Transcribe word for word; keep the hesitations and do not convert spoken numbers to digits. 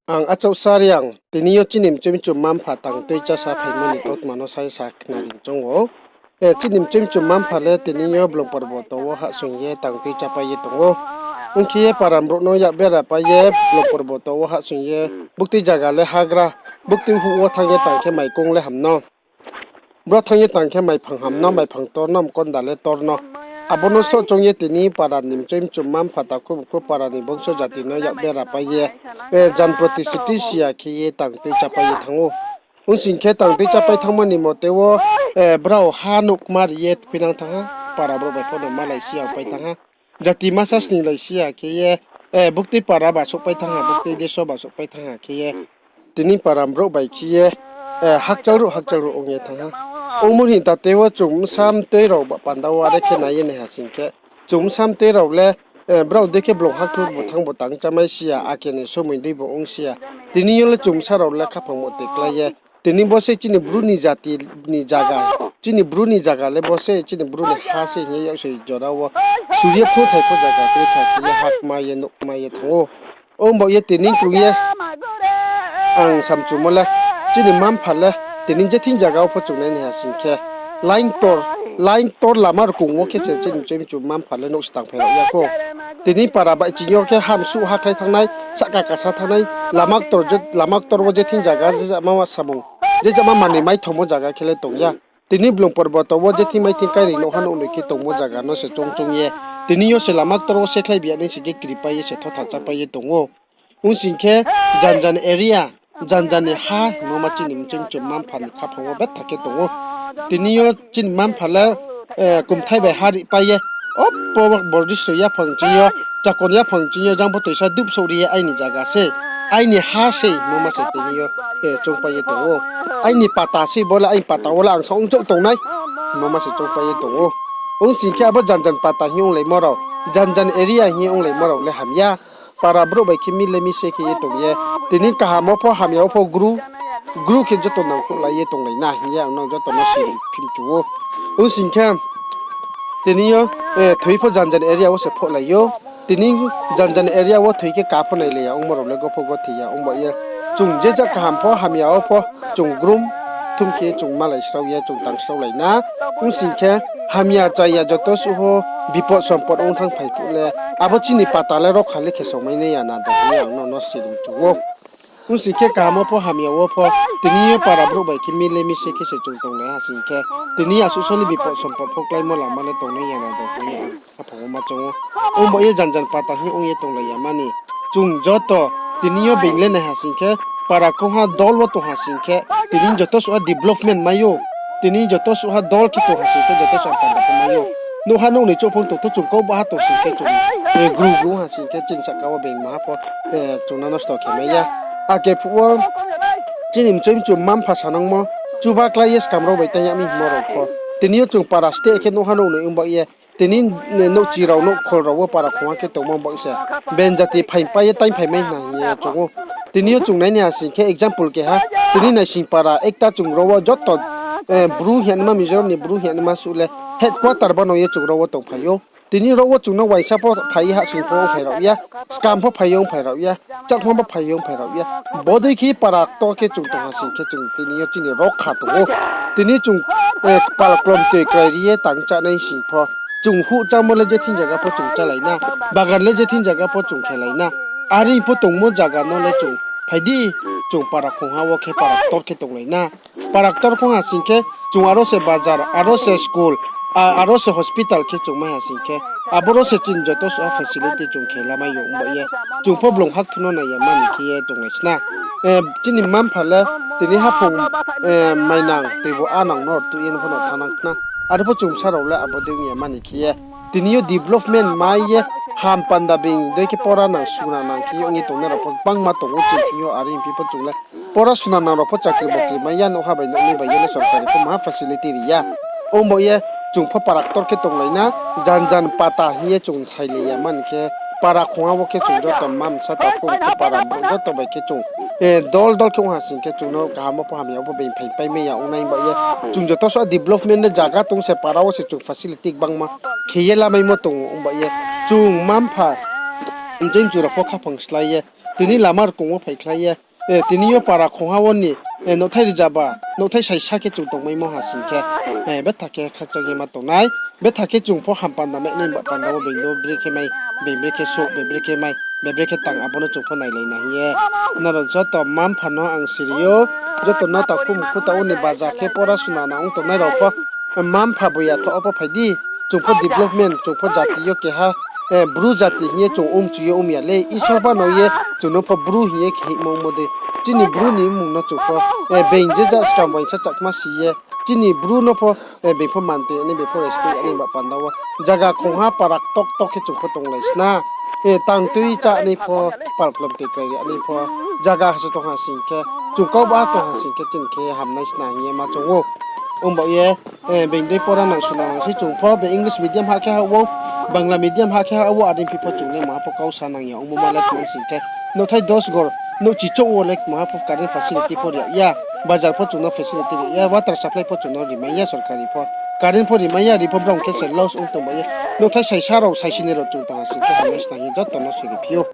Ang Achaohsa Reang, tini yo chini mchoi mchu mma-mpha tang tui chása phaimo ni kautma no sai sa khnari choung ou. Chini mchoi mchu mma-mpha le tini yo Blong Porboto wo hahsoing ye tang tui chápai ye tong ou. Ong khe ye para brouh no yak bera pai ye Blong Porboto wo hahsoing ye, buktui zaga le hagra, buktui huh wo thanng ye tang khe maikong le ham no. Bro thanng ye tang khe maiphang ham no, maiphang tor no, mkonda le tor no. Abo no soh choung ye tini para ni mchoi mchu mma-mpha takhu bukhu para ni bongso jati no yak bera pai ye, janproti sitri siya khe ye tang tui chápai ye thanng ou. Ong sing khe tang tui chápai thanngmo ni mote wo, brao ha nouhkma ri ye khuinang thanng ha, para brouh bai pho no malai siya pai thanng ha. Jati masa sninglai siya khe ye, buktui para ba souhpai thanng ha, buktui deso ba souhpai thanng ha khe ye, tini para brouh bai khe ye, hakchal ruh hakchal ruh ong ye thanng ha. Ongmo hing ta tei wo chung bsa mtoi rao ba panda wo are khe nai ye naiha sing khe, chung bsa mtoi rao le, brao dei khe blong hakthu bo thanng bo tang chámai siya, ake ni somoi dei bo ong siya. Tini yo le chung bsa rao le khaphang mo te klái ye, tini bo se chini Bru ni jati ni zaga, chini Bru ni zaga le bo se chini Bru ni ha se hing ye yaksoi jora wo suri ye phnuhthai pho zaga kroi kha khe ye hakma ye nouhkma ye thanng ou. Ong baoh ye tini krung ye ang samchumo le, chini mma-mpha le, tini je thing zaga wo pho chung nai naiha sing khe, line tor, line tor lama rkong wo khe se chini mchoi mchu mma-mpha le nouh si tangphai rao ya khou. Tini para bai ching yo khe hamsuh hakhlai thanngnai, sahka kasa thanngnai, lama ktor wo je thing zaga, je jama samung, je jama manoi maithomo zaga khe le tong ya. Tini Blong Porboto wo je thing mai thing kairi nouhha nouhnoi khe tongmo zaga no se choung choung ye, tini yo se lama ktor wo sekhlai biya nai sing khe kripai ye se thotha chápai ye tong ou. Ong sing khe janjan area, janjan ni ha hingmo ma chini mchoi mchu mma-mpha ni khaphang wo betha khe tong ou. Tini yo chini mma-mpha le, kumthai bai ha ripai ye, opo bordisro yaphang ching yo, chakon yaphang ching yo, jang pho toisa dupsouh ri ye aini zaga se, aini ha se hingmo ma se tini yo, choungpai ye tong ou. Aini pata se bo le, aini pata wo le ang saong chouh tongnai hingmo ma se choungpai ye tong ou. Ong sing khe abo janjan pata hing onglaimo rao, janjan area hing onglaimo rao le hamya. Para brouh bai khe mile mise khe ye tong ye, tini kaham wo pho hamya wo pho gru, gru khe joto nangkhruhlai ye tonglai na hing ye ang no joto no si phimchu ou. Ong sing khe tini yo, thoi pho janjan area wo se phohlai ou. Tini janjan area wo thoi khe ka pho nailai ya ongmo rao le gopho gothi ya ong baoh ye, chung je ja kaham pho hamya wo pho chung grum thum khe chung malai srao ye chung tang sraolai na. Ong sing khe hamya chaya joto suh wo bipot sompot ong thanngphai phuh le, abo chini pata le rokha le khe somai nai ya na do hing ye ang no no si phimchu ou. Ong sing khe kaham wo pho hamya wo pho, tini yo para brouh bai khe mile mise khe se chung tonglai ha sing khe, tini asuh soli bipot sompot pho kláimo lama le tongnai ya na do hing ye ang khaphang wo ma choung ou. Ong baoh ye janjan pata hing ong ye tonglai ya mani. Chung joto tini yo being le naiha sing khe, para krungha dol wo tong ha sing khe, tini joto suh ha development mai ou. Tini joto suh ha dol khe tong ha sing khe, joto suh ha panda pho mai ou. Nouhha nouhnoi chouh phung tongthou, chung kau baha tong sing khe, chung gru gru ha sing khe, chini sahka wo being maha pho chung no nosto khe mai ya. Ake phuh wo chini mchoi mchu mma-mpha sanangmo, chuba klái ye skam rao bai tang ya mi hingmo rao pho, tini yo chung para steh khe nouhha nouhnoi ong baoh ye, tini nouhchi rao nouhkhol rao wo para khongha khe tongmo baoh se, being jati phaingpai ye taingphai mai hna hing ye choung ou. Tini yo chung nai naiha sing khe example keha, tini Naising para ekta chung ro wo joto, Bru hing yagnaima, Mizoram ni Bru hing yagnaima suh le headquarter bano ye chung ro wo tongphai ou. Tini ro wo chung no uaingsa pho phai ye hahsoing pho ongphai rao ya, skam pho phai ye ongphai rao ya, chakma pho phai ye ongphai rao ya. Bodei khe para ktor khe chung tong ha sing khe chung tini yo chini rokha tong ou. Tini chung kpal klomtoi krai ri ye tang chánai sing pho, chung huh chámo le je thing zaga pho chung chálai na, bagan le je thing zaga pho chung khelai na. Are pho tongmo zaga no le chung phai di, chung para khongha wo khe para ktor khe tonglai na. Para ktor khong ha sing khe chung aro se bazar, aro se school, aro se hospital khe chung mai ha sing khe, aboro se chini joto suh ha facility chung khe lamai ou ong baoh ye. Chung pho blung hakthu no nai ya mani khe ye tonglai sna. Chini mma-mpha le tini haphung mainang toibu anang no rtuh ye no pho no thanang khna. Are pho chung bsa rao le abo dei ong ya mani khe ye. Tini yo development mai ye ham panda being dei khe pora nang suna nang khe ye ong ye tongnai rao pho gbangma tong ou chini thing yo, are phi pho chung le pora suna nang rao pho chakri bokri mai ya, nouhha bai nouhnoi bai ye le sorkari pho maha facility ri ya. Ong baoh ye chung pho para ktor khe tonglai na, janjan pata hing ye chung sailai ya mani khe, para khongha wo khe chung joto mma bsa takhu bukhu para brouh joto bai khe chung dol dol khe ong ha sing khe chung no kaham wo pho hamya wo pho being phaingpai mai ya ong nai baoh ye. Chung joto suh development le zaga tong se para wo se chung facility gbangma khe ye lamaimo tong ou ong baoh ye. Chung mma-mpha mchoi mchu rao pho khaphang slái ye tini lama rkong wo phaikhlai ye, tini yo para khongha wo ni nouhthai rzaba, nouhthai saisa khe chung tongmaimo ha sing khe, betha khe khakchang ye ma tongnai. Betha khe chung pho ham panda mai nai ba panda wo being no brekhe mai, being brekhe souh, being brekhe mai, being brekhe tang, abo no chung pho nailai na hing ye. Nrao joto mma-mpha no ang siri ou, joto no takhu mkhu taoh wo ni baja khe pora suna na ong tongnai rao pho, mma-mpha bo ya thoh wo pho phai di, chung pho development, chung pho jati yo keha, Bru jati hing ye chung omchu ye om ya le, Isor bano ye chung no pho Bru hing ye khe hingmo ongmo dei. Chini Bru ni mmung no chung pho, being je jat skam uaingsa Chakma si ye, chini Bru no pho, being pho mantoi ya nai, being pho respect ya nai ba panda wo, zaga khongha para ktokto khe chung pho tonglai sna. Tang tui chá nai pho, pal klom tui krai ri nai pho, zaga ha se tong ha sing khe, chung kau ba tong ha sing khe chini khe hamnai sna hing ye ma chung ou. Ong baoh ye, being dei pora nang suna nang sei chung pho, being English medium ha khe ha wo, Bangla medium ha khe ha wo, are phi pho chung le maha pho kau sa nang ya ongmo ma le tong sing khe, nouhthai dos gor, nouh chichouh wo le maha pho current facility pho ri ya, bazar pho chung no facility ri ya, water supply pho chung no rimai ya sorkari pho, current pho rimai ya, ri pho brao khe se loss ong tong bai ye, nouhthai saisa rao, saisini rao chung tong ha sing khe hamnai sna hing ye joto no siri phi ou.